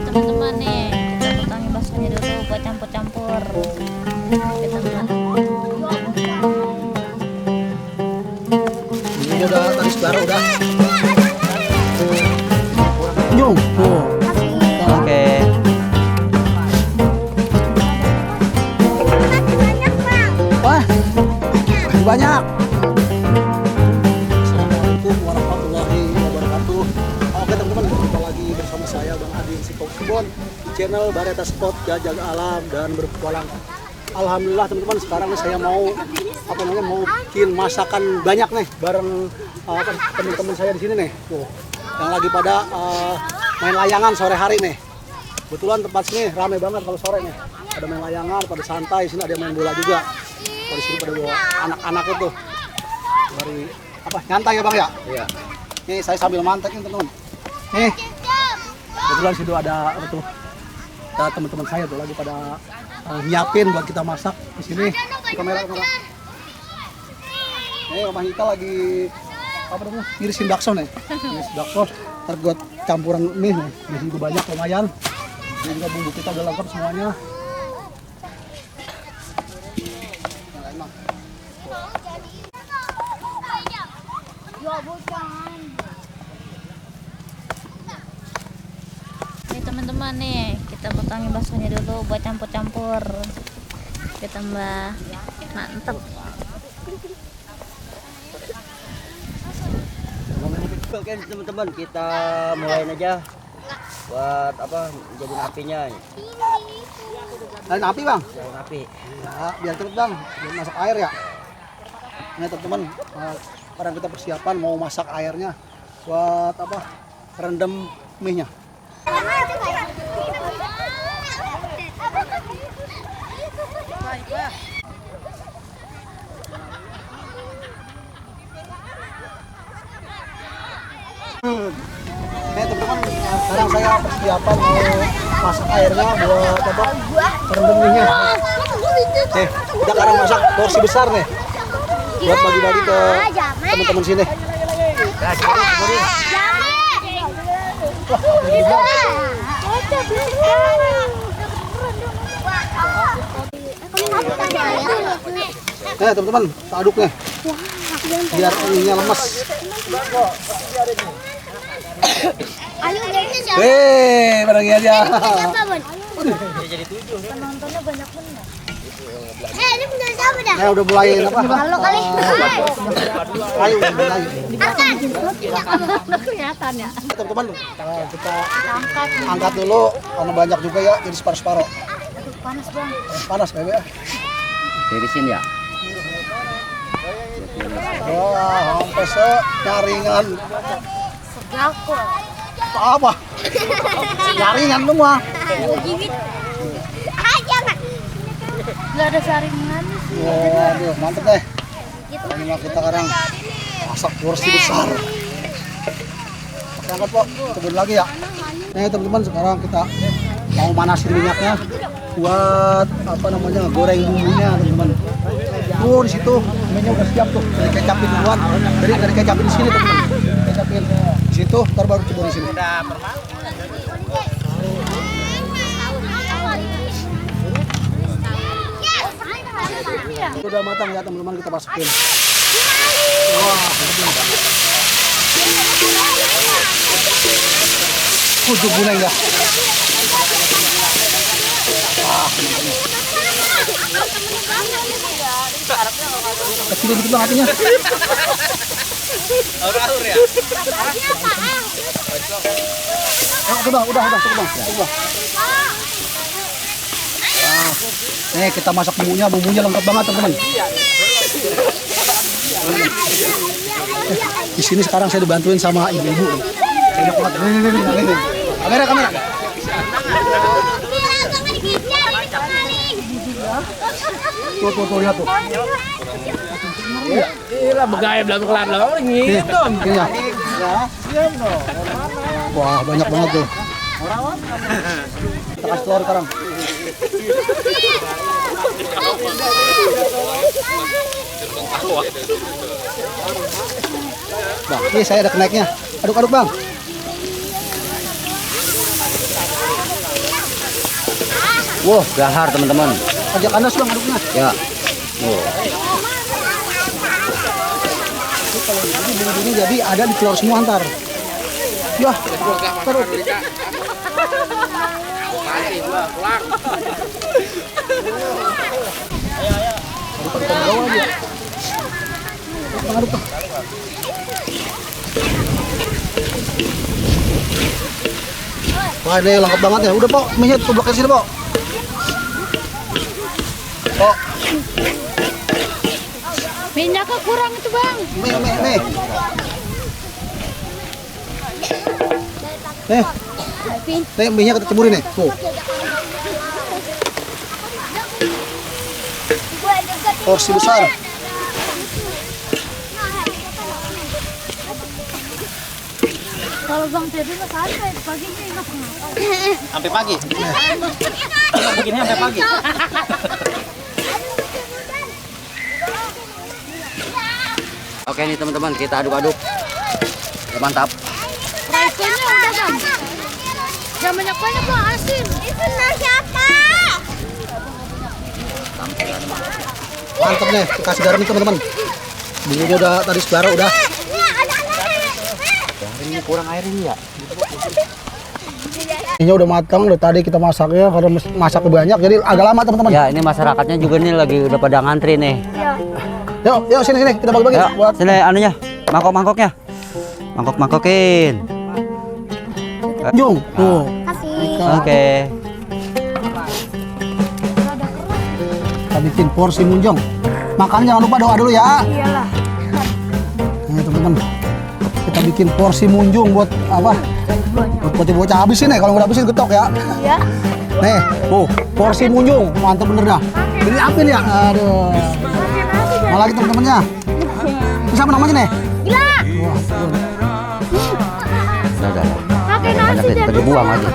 Teman-teman nih, kita potongin baksonya dulu buat campur-campur. Kita ini udah tadi sekarang udah nyung. Oke. Wah, banyak. Assalamualaikum warahmatullahi wabarakatuh. Oke teman-teman, kita lagi bersama saya Bang Adi Sikobon di channel Bareta Spot Jajak Alam dan Berpetualang. Alhamdulillah teman-teman, sekarang nih saya mau mau bikin masakan banyak nih bareng teman-teman saya di sini nih. Tuh, yang lagi pada main layangan sore hari nih. Kebetulan tempat sini rame banget kalau sore nih. Ada main layangan, pada santai, sini ada main bola juga. Kalau di sini pada bawa anak-anak itu. Dari nyantai ya Bang ya? Iya. Nih saya sambil mantek nih teman-teman. Nih. Kebetulan situ ada teman-teman saya tuh lagi pada nyiapin buat kita masak di sini. Kamera. Nih Mama Hita lagi ngirisin bakso nih. Ngiris bakso, ntar buat campuran mie nih. Di sini banyak lumayan. Ini juga bumbu kita udah lengkap semuanya. Nih teman-teman nih, kita potongin baksonya dulu buat campur-campur. Kita tambah mantep. Oke teman-teman, kita mulai aja buat jadi apinya. Lain api Bang? Jadi api. Ya, biar cepet Bang, biar masak air ya. Ini teman-teman, sekarang kita persiapan mau masak airnya buat rendam mie-nya. Teman-teman, sekarang saya persiapan mau masak airnya buat rendam mie-nya. Nih, kita sekarang masak porsi besar nih buat bagi-bagi ke teman-teman sini. Nah teman-teman, kita aduk nih biar ininya lemes. Barangnya aja. Jadi 7. Penontonnya banyak bener. Ini bener siapa dah? Nah, udah mulai Halo kali. Ayo mulai. Kelihatan ya. Teman-teman, kita angkat dulu karena banyak juga ya, jadi separuh-separuh. Panas Bang. Panas bebe. Tirisin ya. Wah, sampai senyaringan. Segakul. Apa? Nyaringan semua. Jangan. Gak ada saringan sih. Waduh, mantep deh. Ini kita sekarang masak porsi besar. Angkat Pok, tunggu lagi ya. Nih teman-teman, sekarang kita mau manasin minyaknya buat goreng bumbunya teman-teman. Tuh di situ minyak udah siap tuh, dari kecapin duluan, dari kecapin di sini teman-teman. Kecapin di situ, ntar baru coba di sini. Udah matang ya teman-teman, kita masukin. Wah, kudu gulai ya. Wah, kecil dikit Bang hatinya. Aur-aur ya. Udah cukup Bang. Nah, nih kita masak bumbunya lengkap banget teman-teman. Di sini sekarang saya dibantuin sama ibu-ibu. Enak banget. Nih. Kamera. Tuh lihat tuh. Iya, begaya belum kelar lah. Gitu. Iya. Wah, banyak banget tuh. Kita kasih telur sekarang. Bang, ini saya ada kenaiknya. Aduk-aduk bang. Wah, gahar teman-teman. Ajak Anas bang aduknya. Ya. Oh. Ini jadi ada di telur semua ntar. Ya, terus. Aduk-aduk bawah aja. Aduk, Bang. Wah ini lengkap banget ya. Udah Pok, minyak tuh bloknya sini Pok. Pok. Minyaknya kurang itu bang. Nih. Nih minyak kita ceburin nih. Tuh. Porsi besar. Kalau bang Teddy mah santai paginya ingat Sampai pagi. Begini sampai pagi. Oke nih teman-teman, kita aduk-aduk. Ya, mantap. Raikannya udah bang. Jangan banyak-banyak bang, asin. Itu siapa? Mantap nih, kasih garam nih teman-teman. Bumbunya udah tadi sebarang udah. Ini kurang air ini ya. Ini udah matang, udah tadi kita masaknya karena masaknya banyak jadi agak lama teman-teman. Ya, ini masyarakatnya juga nih lagi udah pada ngantri nih. Yuk sini kita bagi-bagi Ya, buat sini anunya, mangkok-mangkoknya. Mangkok-mangkokin. Jung. Tuh. Kasih. Oke. Kita bikin porsi munjong. Makan jangan lupa doa dulu ya. Iyalah. Nih teman-teman. Kita bikin porsi munjung buat apa? Buat bocah habisin nih, kalau nggak habisin getok ya. Iya. Nih, tuh porsi munjung, mantap bener dah. Ini apin ya, aduh. Mau lagi teman-temannya. Ini siapa namanya nih? Gila. Wah, Udah. Pakai Banyak nasi nih, dan tadi buang aja.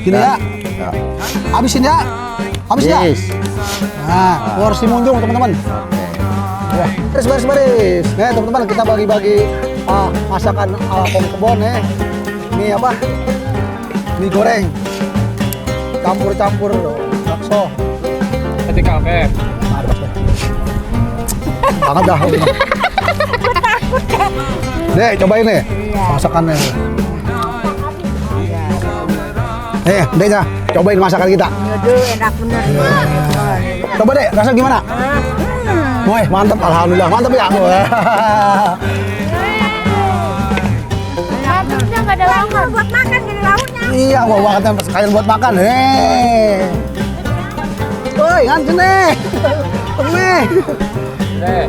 gini ya, Ya. habisin ya, habis ya. Yes. Nah, porsi munjung teman-teman. Ya, baris. Nih teman-teman kita bagi-bagi masakan ala Kong Kebon nih. Ini apa? Mie goreng. Campur-campur bakso. Ketika oke. Mantap deh. Banget dah. Nih, cobain nih masakannya. Nih, Deknya, cobain masakan kita. Aduh, enak bener. Coba deh, rasa gimana? Wih, mantap, alhamdulillah, mantap ya. Lauknya nggak ada lauk buat makan jadi lauknya. Iya, mau banget yang sekalian buat makan. Woi, ngantin nih. Nih.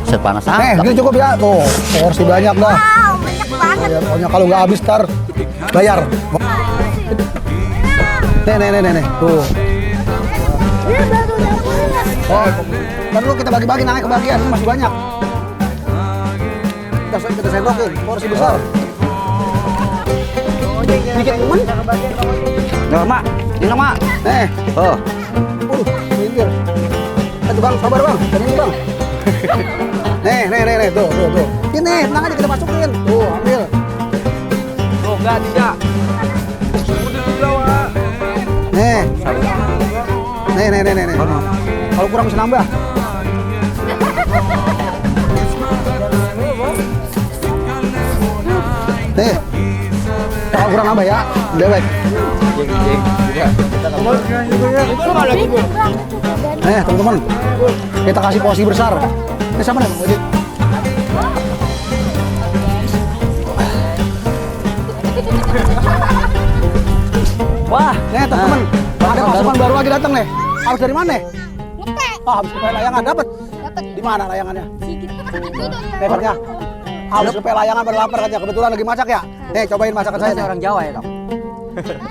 Sepanas Nih, apa? gini cukup ya. Tuh, porsi banyak dah. Wow, banyak banget. Ya, pokoknya kalau nggak habis ntar bayar. Nih. Tuh. Ini baru dapurnya. Oh, ntar dulu kita bagi-bagi naik kebagian, masih banyak. Kita sendokin, porsi besar. Dikit temen. Nggak, Mak. Ini Mak. Nih, Oh. minggir. Bang, sabar bang, ini bang. Nih, tuh. Ini, tenang aja kita masukin. Tuh, ambil. Oh, enggak tidak. Nih. Kalau kurang bisa nambah. Nih. Kalau kurang nambah ya, dewek. Teman-teman, kita kasih porsi besar. Ini sama nih, Bang Wajid. Wah, nih teman-teman, ada pasukan baru lagi datang nih. Harus dari mana? Habis supaya layangan dapat. Di mana layangannya? Hebatnya. Habis supaya layangan pada lapar katanya. Kebetulan lagi masak ya. Nih, cobain masakan saya. Orang Jawa ya, Dok.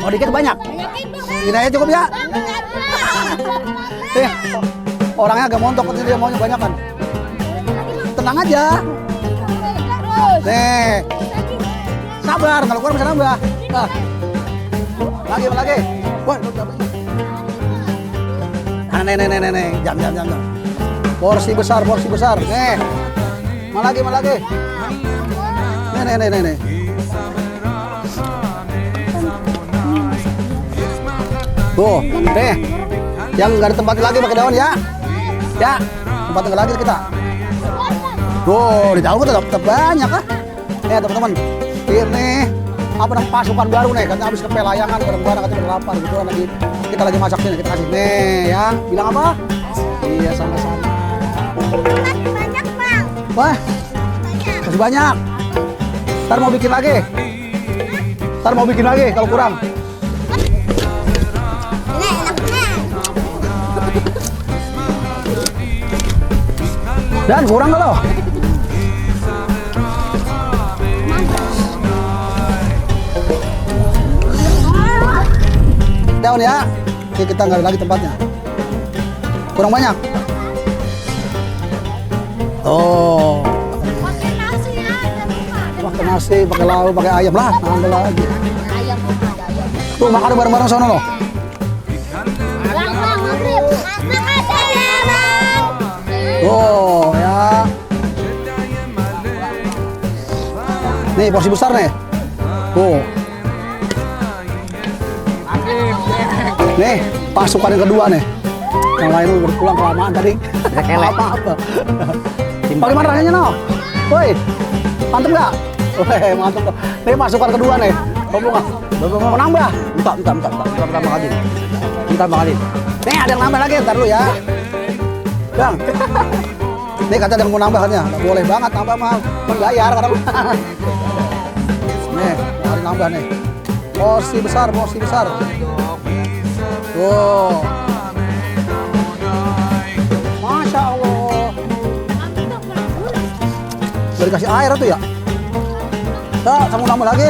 Oh, dikit banyak. Ini aja cukup ya. Nih, orangnya agak montok, dia maunya banyak kan. Tenang aja. Nih. Sabar, kalau kurang bisa nambah. Lagi. Wah, nih. Jam. Porsi besar, porsi besar. Nih. Mana lagi, mana lagi? Nih. Tuh, nih. Yang nggak ada tempatnya lagi pakai daun ya. Ya, tempatnya nggak lagi kita. Tuh, di daun tetap banyak ah. Nih teman-teman, ini apa namanya pasukan baru nih, katanya habis ke pelayangan bareng-bareng katanya berlapar gitu lagi. Kita lagi masak sini, kita kasih nih ya. Bilang apa? Iya sama-sama. Banyak bang. Wah, kasih banyak. Ntar mau bikin lagi. Ntar mau bikin lagi kalau kurang. Ini enaknya. Dan kurang kalau. Daun ya. Oke, kita nggak ada lagi tempatnya. Kurang banyak. Oh. Pakai nasi ya, jangan lupa. Pakai nasi, pakai lauk, pakai ayam lah. Nambah lagi. Ayam ada ayam. Tuh makan bareng-bareng sono loh. Bang, maghrib. Makasih ya bang. Tuh ya. Nih porsi besar nih. Tuh. Nih pasukan yang kedua nih. Yang lain udah pulang kelamaan tadi. Apa-apa. Bagaimana rasanya no? Woi, mantep nggak? Woi, mantep. Nih pasukan kedua nih. Mau nambah? Entar Bang Adin. Nih ada yang nambah lagi, ntar dulu ya. Bang. Nih kata ada yang mau nambah katanya. Nggak boleh banget nambah mah membayar kata. Nih, mau nambah nih. Porsi besar. Tuh. Masya Allah. Udah dikasih air tuh ya? Tak, kamu nambah lagi.